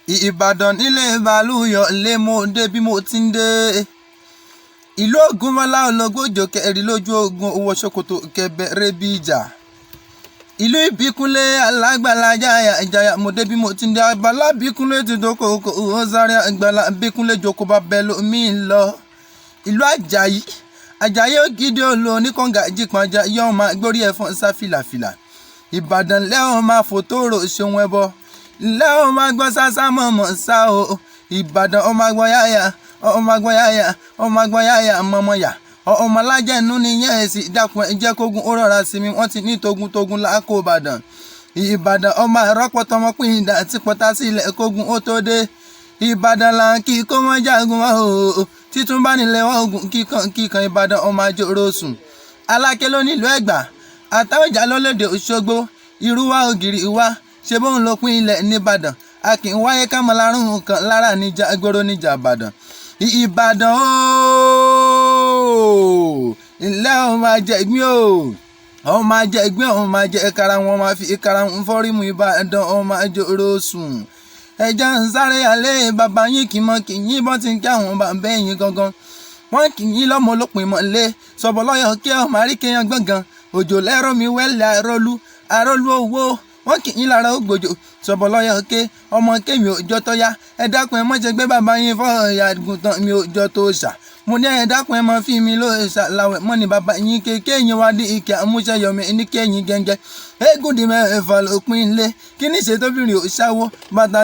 Ìbàdàn nílé Balùyọ̀ lé mo dé bí mo ti ń dé. Ìlú Ògúnmọ́lá ológbòjò kẹrin lójú ogun owó ṣòkòtò kẹbẹrẹ bí ìjà. Ìlú Ìbíkúnlé alágbàlá jáyà ìjàyà mo dé bí mo ti ń dé. Abala Bíkúnlé ti dókòkò ó sáré àgbàlá Bíkúnlé jókòó bá bẹ lómi lọ. Ìlú Àjàyí Àjàyí ògidì olú oníkànga jípọnjà yóò máa gbórí ẹ̀fọn sá fìlàfìlà. Ìbàdàn lẹ́wọ̀n máa fò tóòrò ṣeun ẹbọ lẹ́wọ̀n máa gbọ́ sásá mọ̀mọ́ sá o. Ìbàdàn ọmọ agbọ́n yáyà ọmọ agbọ́n yáyà ọmọ agbọ́n yáyà mọ̀mọ́ yà ọmọ alájẹ̀nú nìyẹn ẹ̀sìn ìdákun ẹ̀ jẹ́ kógun ó rọra sí mi wọ́n ti ní togun togun láàkó Ìbàdàn. Ìbàdàn ọmọ àrọ́pọ̀tọmọ pín ìdá àti pọ̀tà sílẹ̀ kógun ó tó dé. Ìbàdàn là ń kí kó wọ́n jagun wọn o títún bá nílẹ̀ wọn ogun kíkan kíkan. Ìbàdàn ọmọ àjòrò sùn. Aláké ló nílùú Ẹ̀gbá Àtàwọ̀jà ló lédè Òṣogbo Ìrúwà ògiri ìwá ṣe bóun ló pín ilẹ̀ nìbàdàn. A kì í wáyé kámọ́lárùn kan lára níjà agbóró níjà Ìbàdàn. Ìbàdàn ooo ilé ọmọ ajẹ ìgbín o ọmọ ajẹ ìgbín ọmọ ajẹ ìkara wọn máa fi ìkara wọn fọ́rímù. Ìbàdàn ọmọ àjòrò sùn. Ẹja ń sáré alẹ́ bàbá yín kì í mọ kì í yín bọ́n ti ń kí àwọn bàbá ẹ̀yìn gangan wọ́n kì í yín lọ́mọ olópin mọ́lé sọ̀bọ̀lọ́yọ̀ kí ọmọ àríkèyàn gbọ̀ngàn òjò lẹ́rọ mi wẹ́lẹ̀ àrólú àrólú owó wọ́n kì í lára ògbòjò sọ̀bọ̀lọ́yọ̀ ké ọmọ kémi òjò tó yá. Ẹ dákun ẹ mọ́ ṣe gbé bàbá yín fọ́ ìyá àgùntàn mi òjò tó ṣà mo ní. Ẹ dákun ẹ mọ́ fi mi ló ṣàlàwẹ̀ mọ́ ní bàbá yín kéèké yín wá dí ike àmúṣẹyọmí ní kéyìn gẹ́ngẹ́ eégún di mẹ́fà lópin ilé kí ní ṣe tóbìnrin ò ṣáwó bàtà.